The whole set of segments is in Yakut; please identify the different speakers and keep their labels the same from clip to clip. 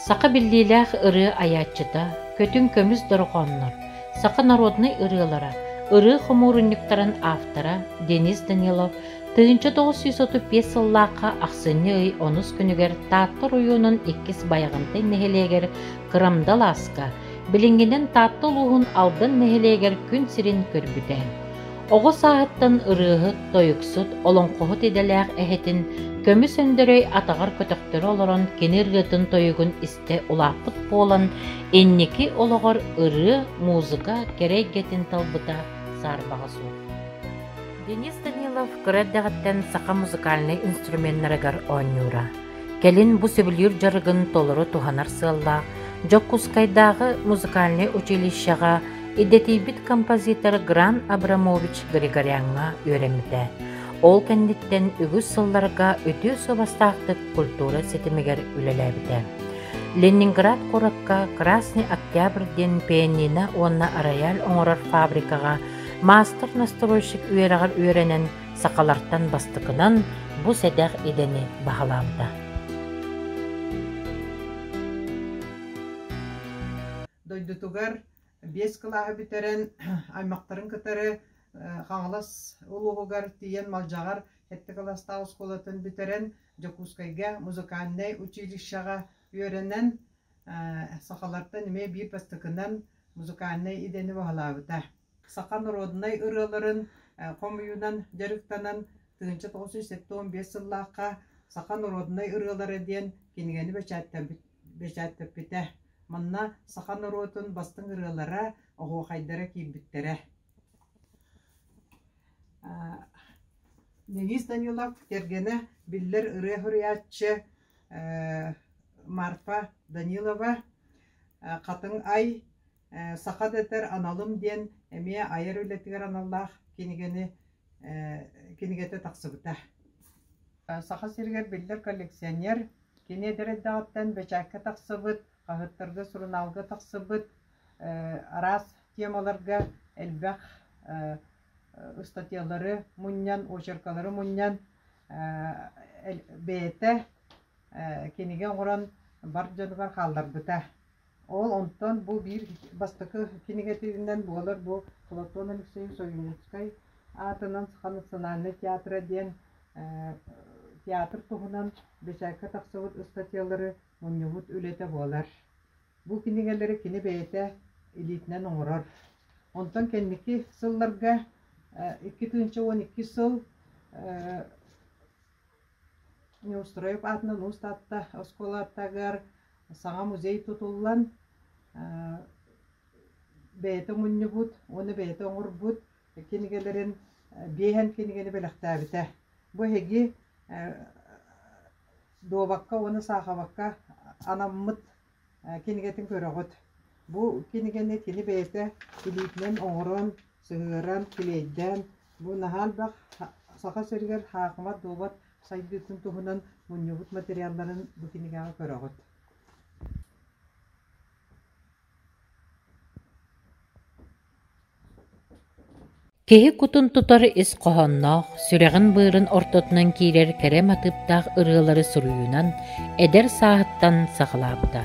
Speaker 1: Саха биллиилээх ырыа айааччыта, Көтүҥ көмүс дорҕооннор, саха народнай ырыалара, ырыа хомуурунньуктарын автора Денис Данилов 1935 сыллаахха ахсынньы ый онус күнүгэр Таатта оройуонун иккис Байаҕантай нэһилиэгэр Кырамда алааска, билиҥҥинэн Таатта улууһун Алдан нэһилиэгэр күн сирин көрбүтэ. Оҕо сааһыттан ырыаһыт, тойуксут, олоҥхоһут идэлээх эһэтин Көмүс Өндөрөй атаҕар көтөхтөрө олорон кини ырыатын-тойугун истэ улааппыт буолан, инники олоҕор ырыа, музыка кэрэ эйгэтин талбыта саарбаҕа суох. Денис Данилов кыра эрдэҕиттэн саха музыкальнай инструменнарыгар оонньуура. Кэлин бу сөбүлүүр дьарыгын толору туһанар сыаллаах Дьокуускайдааҕы музыкальнай училищеҕа идэтийбит композитор Гран Абрамович Григоряҥҥа үөрэммитэ. Ол кэнниттэн үгүс сылларга үтүө суобастаахтык культура ситимигэр үлэлээбитэ. Ленинград куоракка Красный Октябрь диэн пианино уонна рояль оҥорор фабрикаҕа маастар-настройщик үөрэҕэр үөрэнэн сахалартан бастакынан бу сэдэх идэни баһылаабыта.
Speaker 2: Дойдутугар биэс кылааһы бүтэрэн аймахтарын кытары Хаҥалас улууһугар тиийэн Малдьаҕар сэттэ кылаастаах оскуолатын бүтэрэн Дьокуускайга музыкальнай училищеҕа үөрэнэн сахалартан эмиэ биир бастакынан музыкальнай идэни баһылаабыта. Саха норуодунай ырыаларын хомуйуунан дьарыктанан 1975 сыллаахха Саха норуодунай ырыалара диэн кинигэни бэчээттэппитэ. Манна саха норуотун бастыҥ ырыалара, оһуохайдара киирбиттэрэ. Денис Данилов кэргэнэ биллэр ырыа суруйааччы Марфа Данилова Хатыҥ Ай Саха дэтэр аналым диэн эмиэ айар үлэтигэр аналлаах кинигэни кинигэтэ тахсыбыта. Саха сиригэр биллэр коллекционер, кини эдэр эрдэҕиттэн бэчээккэ тахсыбыт, хаһыаттарга, сурунаалга тахсыбыт араас темаларга элбэх ыстатыйалары мунньан, очеркалары мунньан бэйэтэ кинигэ оҥорон бар дьонугар хаалларбыта. Ол онтон бу биир бастакы кинигэтинэн буолар бу Платон Алексеевич Ойуунускай аатынан Саха национальнай театра диэн театр туһунан бэчээккэ тахсыбыт ыстатыйалары мунньубут үлэтэ буолар. Бу кинигэлэри кини бэйэтэ илиитинэн оҥорор. Онтон кэнники сылларга 2012 сыл Неустроев аатынан Уус Таатта оскуолатыгар саҥа музей тутуллан, бэйэтэ мунньубут уонна бэйэтэ оҥорбут кинигэлэрин биэһэн кинигэни бэлэхтээбитэ. Бу эһиги дуобакка уонна саахабакка анаммыт кинигэтин көрөҕүт. Бу кинигэни кини бэйэтэ илиитинэн оҥорон, сыһыаран, килиэйдээн, бу наһаа элбэх Саха сиригэр хаахымат дуобат сайдыытын туһунан мунньубут материалларын бу кинигэҕэ көрөҕүт.
Speaker 1: Киһи кутун тутар ис хоһоонноох, сүрэҕин-быарын ортотунан киирэр кэрэ матыыптаах ырыалары суруйуунан эдэр сааһыттан саҕалаабыта.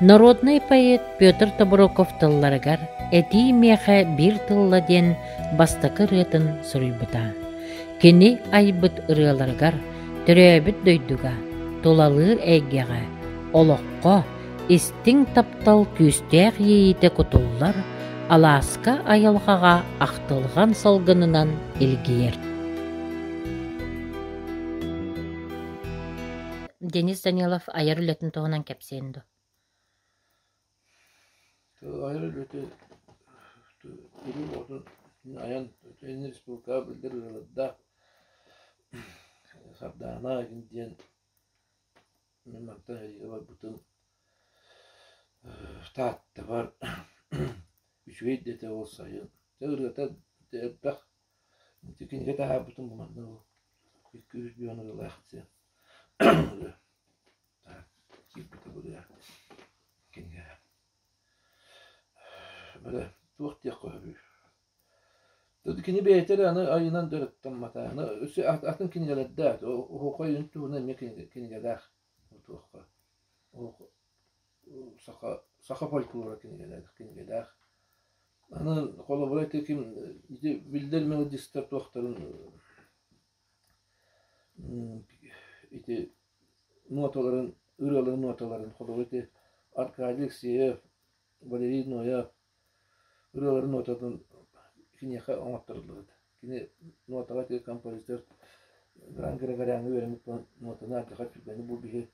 Speaker 1: Народнай поэт Петр Тобуроков тылларыгар «Этии миэхэ биир тылла» диэн бастакы ырыатын суруйбута. Кини айбыт ырыаларыгар төрөөбүт дойдуга, тулалыыр эйгэҕэ, олоххо истиҥ таптал күүстээх иэйиитэ кутуллар, алааска айылҕаҕа ахтылҕан салгынынан илгийэр. Денис Данилов айар үлэтин туһунан кэпсиэн дуо?
Speaker 3: Айар үлэтэ Илин отун айан республикаҕа биллэр ырыалардаах Сардаана диэн Мин мантан эһиги барбытым Тааттабар үчүгэй да этэ ол сайын. Дьэ ырыата элбэх. Ити кинигэ таһаарбытым бу манна ол икки-үс бүөн ырыалаах диэн ырыа киирбитэ бу ырыа кинигэҕэ. Бары туох диэххэ сөбүй? Кини бэйэтэ эрэ аны айынан дьарыктаммата. Аны өссө атын кинигэлэрдээх. Оһуохай туһунан эмиэ кинигэлээх. Туохха. Саха саха фольклора кинигэлээх кинигэлээх. Аны холобура ити ким ити биллэр мелодистар туохтарын ити ноталарын ырыаларын ноталарын холобура ити Аркадий Алексеев, Валерий Ноев ырыаларын нотатын киниэхэ оҥотторуллубут. Кини нотаҕа ити композитор Гран Григоряҥҥа үөрэммит буолан нотаны ардыгар түргэни бу биһи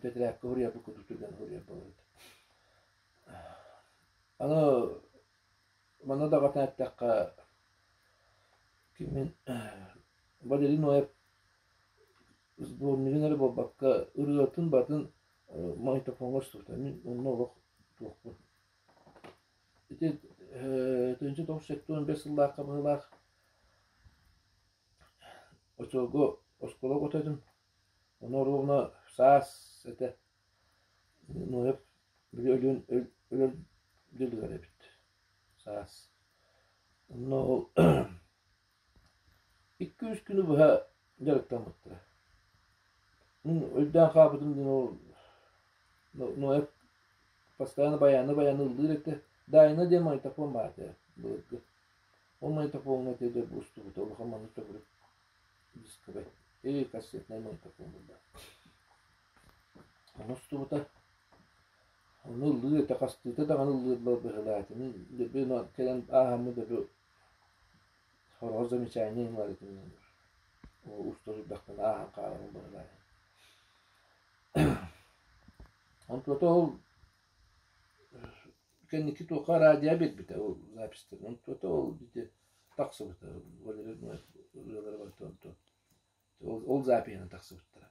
Speaker 3: тэтэрээккэ суруйарбыт курдук түргэн суруйар буолар. Аны манна даҕатан эттэххэ кимин Валерий Ноев сборнигын эрэ буолбакка ырыатын барытын магнитофоҥҥа устубута. Мин онно олох туохпун. Ити 1975 сыллаахха быһыылаах очуолга оскуола оҕото этим. Ону оруобуна саас этэ. Ноев били өлүөн өлөр дьылыгар эбит. Саас. Онно ол икки-үс күнү быһа дьарыктаммыттара. Мин өйдөөн хаалбытым диэн ол Ноев постоянно баяны-баяны ыллыыр этэ. Дайна диэн магнитофон баар этэ былыргы. Ол магнитофоҥҥа ити дьэ устубута улахан маннык төгүрүк дисковай или кассетнай магнитофон буолла. Ону устубута. Ону ыллыыр этэ, хастыыта даҕаны ыллыыр быһыылаах этэ. Мин дөбү кэлэн ааһаммын дөбү Сороҕор замечание ылар этим уста турдахпына ааһан хааларым быһыылаах. Онтуота ол кэнники туохха радио биэрбитэ ол записьтарын онтуота ол ити тахсыбыта Валерий ырыалара барыта онтон ол запиһынан тахсыбыттара.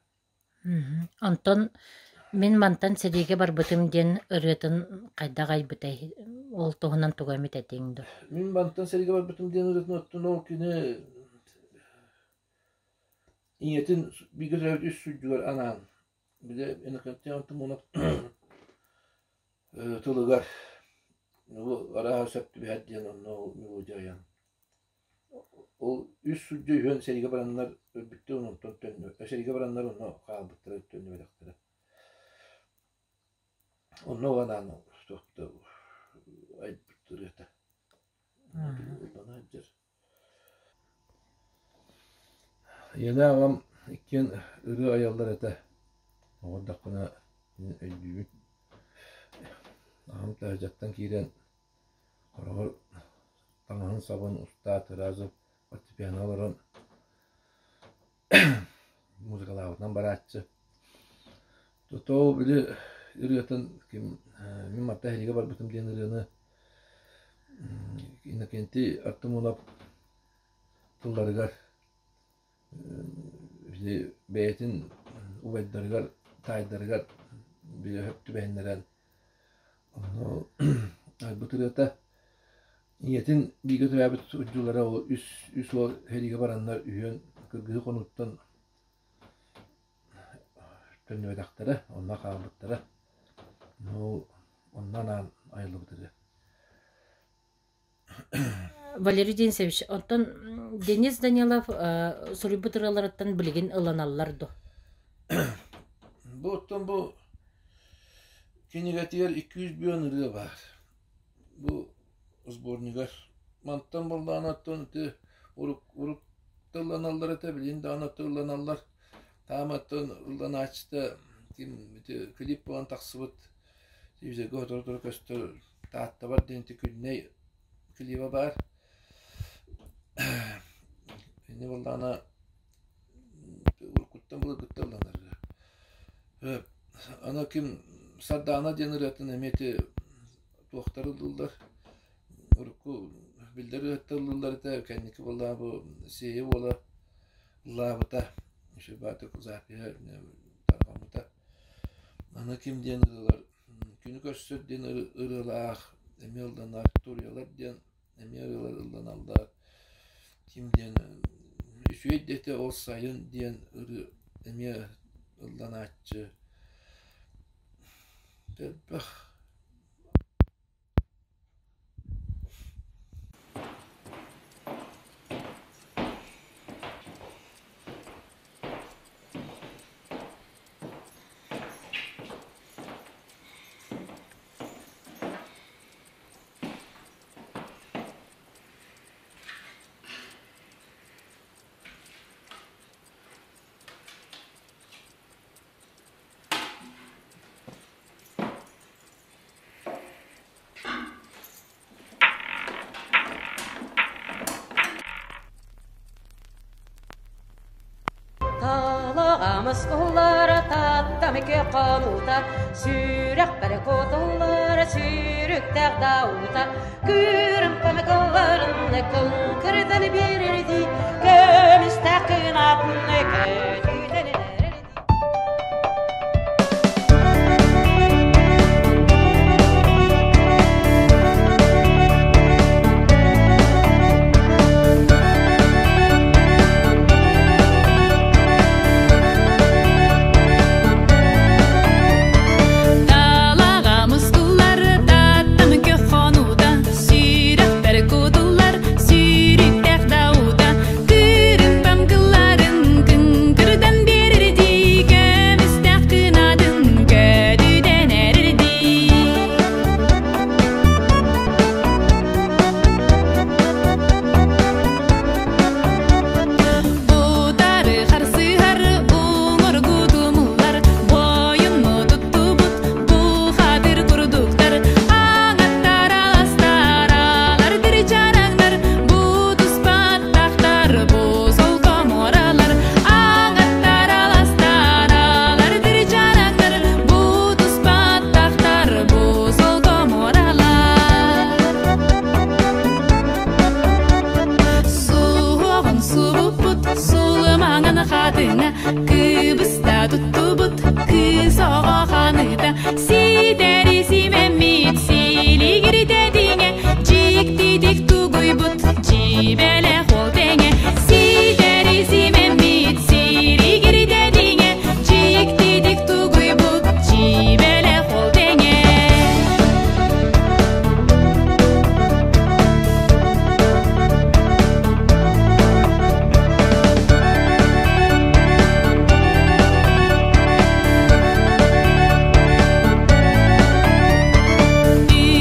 Speaker 1: Онтон мин мантан сэриигэ барбытым диэн ырыатын хайдах айбытай? Ол туһунан тугу эмит этиҥ дуо?
Speaker 3: Мин мантан сэриигэ барбытым диэн ырыатын оттон ол кини ийэтин бииргэ төрөөбүт үс сүддьүгэр анаан били Иннокентий Антонов тылыгар бу арааһа сөп түбэһэр диэн онно ол мелодия айан Ол үс сурдьа үһүөн сэриигэ бараннар өлбүттэр онтон төннү сэриигэ бараннар онно хаалбыттара төннүбэтэхтэрэ. Онно анаан туохта айбыт ырыата. Онно сылдьар. Ийэлээх аҕам иккиэн ырыа айаллар этэ. Оҕо эрдэхпинэ өйдүүбүн. Аҕам таһырдьаттан киирэн Хороҕор таҥаһын-сабын устаат сразу фортепиано олорон музыкалаабытынан барааччы. Тото били ырыатын ким мин Марта эһиригэ барбытым диэн ырыаны Иннокентий Артамонов тылларыгар били бэйэтин убайдарыгар, таайдарыгар били өһөп түбэһиннэрэн Ону айбыт ырыата ийэтин бииргэ төрөөбүт сурдьулара ол үс үс уол сэриигэ бараннар үһүөн кыргыһыы хонууттан төннүбэтэхтэрэ, онно хаалбыттара. Ну онно анаан айыллыбыт ырыа.
Speaker 1: Валерий Денисович, оттон Денис Данилов суруйбут ырыаларыттан билигин ылыналлар дуо?
Speaker 3: Бу оттон бу кинигэтигэр 200 бүөн ырыа баар. Бу сборнигар. Мантан буоллаҕына оттон ити урук урук тылланаллар этэ, билигин даҕаны тылланаллар. Тааматтан ылланааччыта ким ити клип буолан тахсыбыт телевизорга сотору-сотору көстөр Тааттабар диэн ити Күннэй клиба баар. Ини буоллаҕына уруккуттан былыргыттан ылланар. Аны ким Сардаана диэн ырыатын эмиэ ити туохтар ыллыыллар. Урукку биллэр ырыаттар ыллыыллар этэ, кэнники буоллаҕына бу Сиэйэ уола ыллаабыта. Үчүгэй запиһа тарҕаммыта. Аны ким диэн ырыалар Күнү көрсөр диэн ырыалаах эмиэ ылланар, туруйалар диэн эмиэ ырыалар ылланаллар. Ким диэн үчүгэй да этэ ол сайын диэн ырыа эмиэ ылланааччы. Элбэх
Speaker 4: Мускуллар таттам хонуута, сүрэхпэр кутуллар сүүрүктээх дауута, Күүрүм кылларын кыҥкырдан биэрэрдии, көмүстээх кынатын көтүтэн эрэрдии.
Speaker 5: Далаҕа мустуллар таттам хонуута, сүрэхпэр кутуллар сүүрүктээх даута, кырымпам кылларын кыҥкырдан биэрэрдии, көмүстээх кынатын көтүтэн эрэрдии. Утары харсыһар уҥуоргу тумуллар, буойунну туттубут бухатыр курдуктар, аҥаттар аластар, алар чараҥнар, бу туспаттахтар, бу солко муоралар, аҥаттар аластар, алар чараҥнар, бу туспаттахтар, бу солко муоралар. Суоҕун субуппут, сулумаҥан хатыҥа, кыбыста туттубут, кыыс оҕо ханыыта, ситэри симэммит, силигиритэтиҥэ, дьиктитик тугуйбут, дьиибэлэх уол тэҥэ, ситэри симэммит, силигиритэтиҥэ, дьиктитик тугуйбут, дьиибэлэх уол тэҥэ.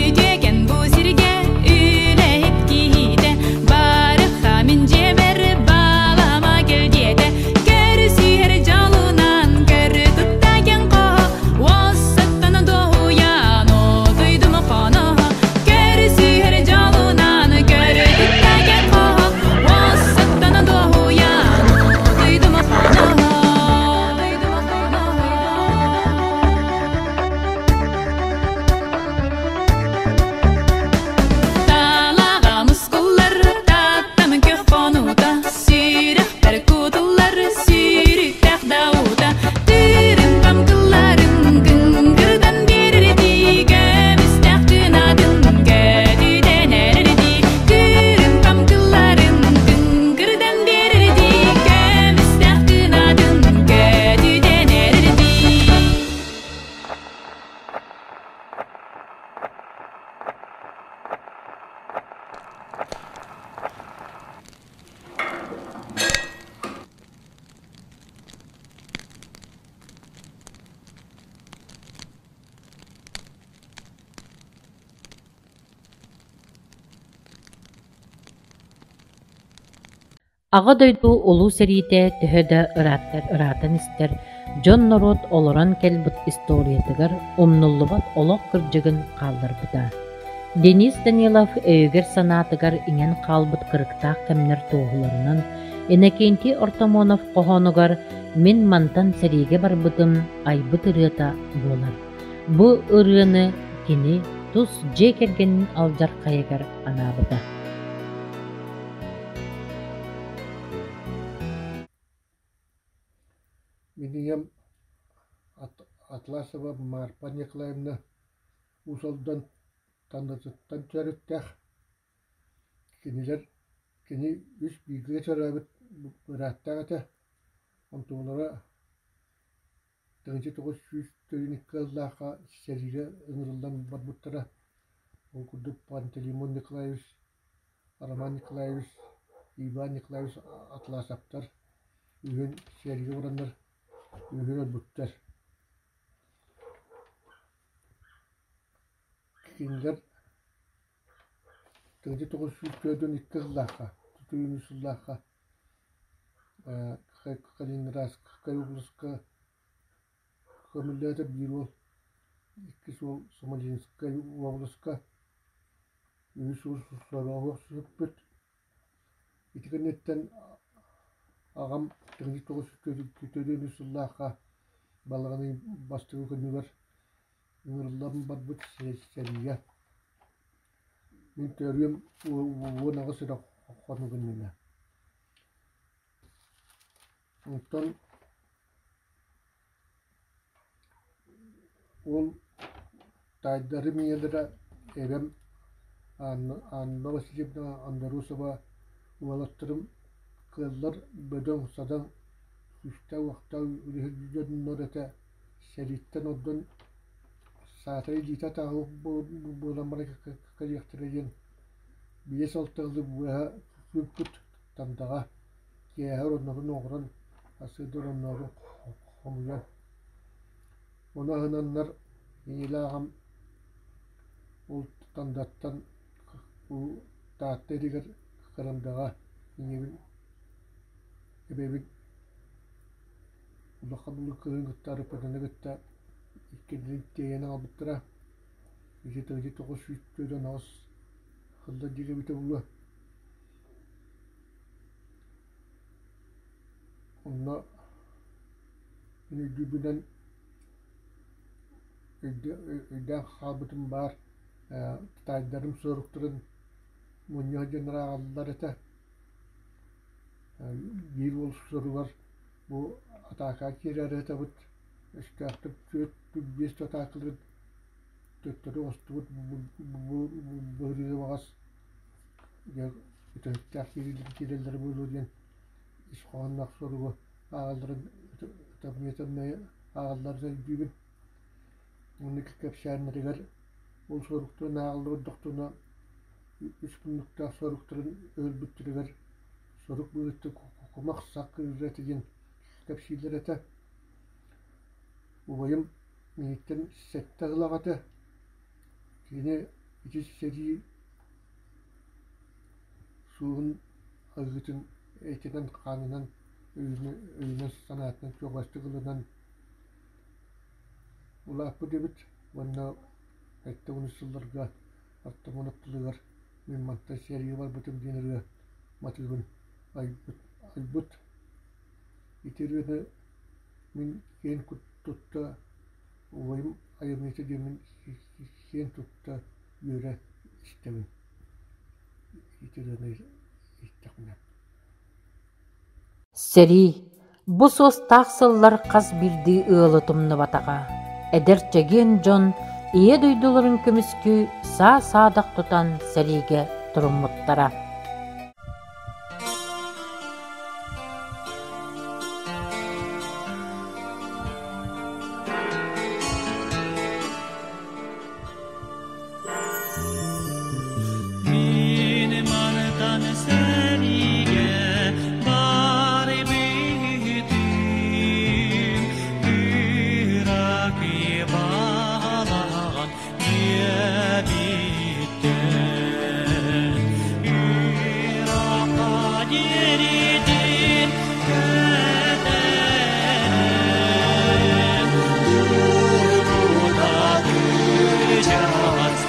Speaker 5: Үтүөкэн бу сиргэ үлэһит киһитэ, барыха мин дьиэбэр балама кэл диэтэ, көрүсүһэр дьолунан көрү тутта кэн хоһо, уоссаттан дуоһуйан утуйдум хоноһо, көрүсүһэр дьолунан көрү тутта кэн хоһо, уоссаттан дуоһуйан утуйдум хоноһо. Далаҕа мускуллар таттам хонуута, сүрэхпэр кутуллар сүүрүктээх даута, тыырымпам кылларын кыҥкырдан биэрэрдии, көмүстээх кынатын көтүтэн эрэрдии, кырымпам кылларын кыҥкырдан биэрэрдии, көмүстээх кынатын көтүтэн эрэрдии.
Speaker 1: Аҕа дойду Улуу сэриитэ төһө да ырааттар ыраатан истэр, дьон-норуот олорон кэлбит историятыгар умнуллубат олох кырдьыгын хаалларбыта. Денис Данилов өйүгэр-санаатыгар иҥэн хаалбыт кырыктаах кэмнэр туоһуларынан Иннокентий Ортомонов хоһоонугар «Мин мантан сэриигэ барбытым» айбыт ырыата буолар. Бу ырыаны кини тус дьиэ кэргэнин алдьархайыгар анаабыта.
Speaker 6: Мин ийэм Атласова Марфа Николаевна Уус Алдан Танатыттан төрүттээх. Кинилэр кини үс бииргэ төрөөбүт бырааттаах этэ. Онтулара 1992 сыллаахха сэриигэ ыҥырыллан барбыттара. Ол курдук Пантелеймон Николаевич, Роман Николаевич, Иван Николаевич Атласовтар үһүөн сэриигэ бараннар үһүөн өлбүттэр. Кинилэр 1942 сыллаахха, сыллаахха Калининградскай областка көмүллээтэ биир уол, иккис уол Смоленскай уобаласка, үһүс уол Сорогов сүппүт. Ити кэнниттэн Аҕам 1904 сыллаахха балаҕан ыйын бастакы күнүгэр ыҥырыллан барбыт сэриигэ. Мин төрүөм 18 эрэ хонук иннинэ. Онтон ол таайдарым ийэлэрэ эбэм Анна Васильевна Андросова уолаттарым кыаллар бөдөҥ-садаҥ, күүстээх-уохтаах үлэһит дьоннор этэ, сэрииттэн ордон саатар илиитэ атаҕа буолан баран кэлиэхтэрэ диэн биэс-алта сылы быһа күүппүт Тандаҕа киэһэ ороннорун оҥорон, сарсыарда ороннорун хомуйан, ону аһынаннар ийэлээх аҕам ол Тандаттан Таатта иһигэр Кырамдаҕа ийэбин эбэбин улахан улуу кыыһын кытта Арыппытаны кытта иккиэннэрин тиэйэн аҕалбыттара. Ити 948 сыллар диэки эбитэ буолуо. Онно мин өйдүүрбүнэн өйдөөн хаалбытым баар таайдарым суруктарын мунньа сылдьан ааҕаллар этэ. Биир уол суругар бу атаака киирээри сытабыт, өстөөхтөр түөрт биэс атаакаларын төттөрү оҥостубут быһырыыга баҕас дьэ бүтэһиктээх киирэллэрэ буолуо диэн ис хоһоонноох суругу ааҕалларын ытамньы-ытамньы ааҕалларын өйдүүбүн. Оннук кэпсээннэригэр ол суруктарын ааҕыллыбыт дохтуна үс муннуктаах суруктарын өлбүттэригэр сурук быыһыттан кумах сах кыырда этэ диэн кэпсииллэр этэ. Убайым миигиттэн сэттэ сыл аҕата. Кини ити сэрии суоһун аһыытын этинэн-хаанынан, өйүнэн-санаатынан чугастык ылынан улааппыт эбит уонна 70 сылларга Артамонов тылыгар «Мин мантан сэриигэ барбытым» диэн ырыа матыыбын айбыт, айбыт. Ити ырыаны мин киэн тутта убайым айымньыта диэммин киэн тутта үөрэ истэбин. Ити ырыаны иһиттэхпинэ.
Speaker 1: Сэрии Бу суостаах сыллар хас биирдии ыалы тумнубатаҕа. Эдэр чэгиэн дьон Ийэ дойдуларын көмүскүү саа-саадах тутан сэриигэ туруммуттара.
Speaker 5: Мин мантан сэриигэ барбытым, кыракый балаҕан диэбиттэн. Ырахха диэритин кэтэн, турбута кырдьаҕас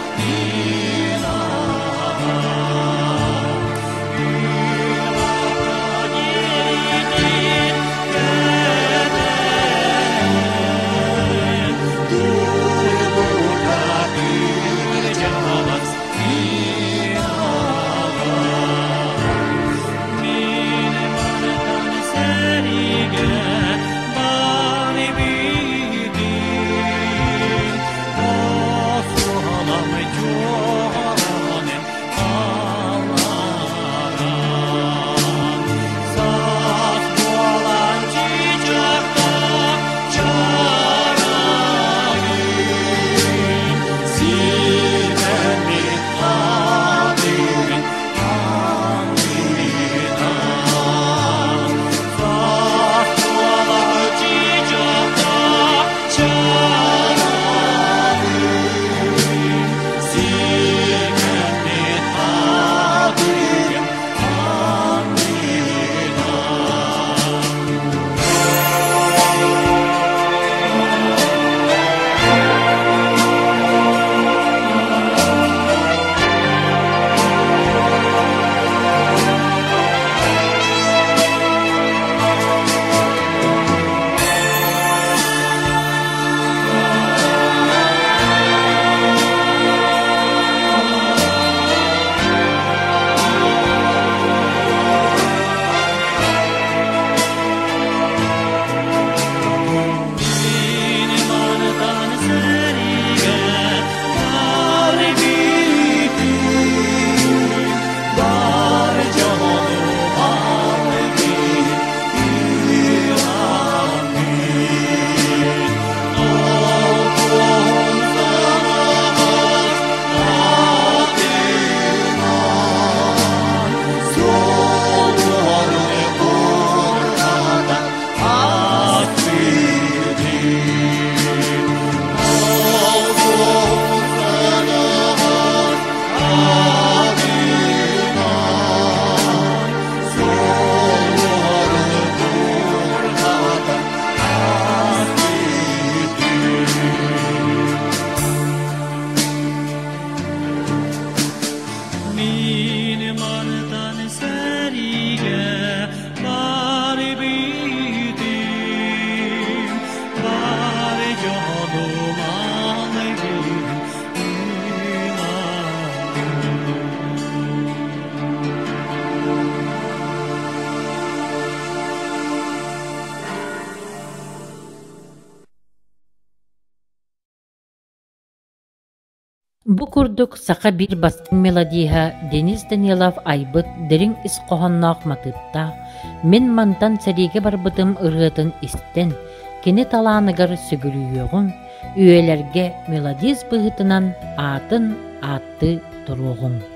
Speaker 1: Бу курдук саха биир бастыҥ мелодиһа Денис Данилов айбыт дириҥ ис хоһоонноох матыыптаах «Мин мантан сэриигэ барбытым» ырыатын истэн, кини талааныгар сүгүрүйүөҕүҥ, үйэлэргэ мелодист быһыытынан аатын ааттыы туруоҕуҥ.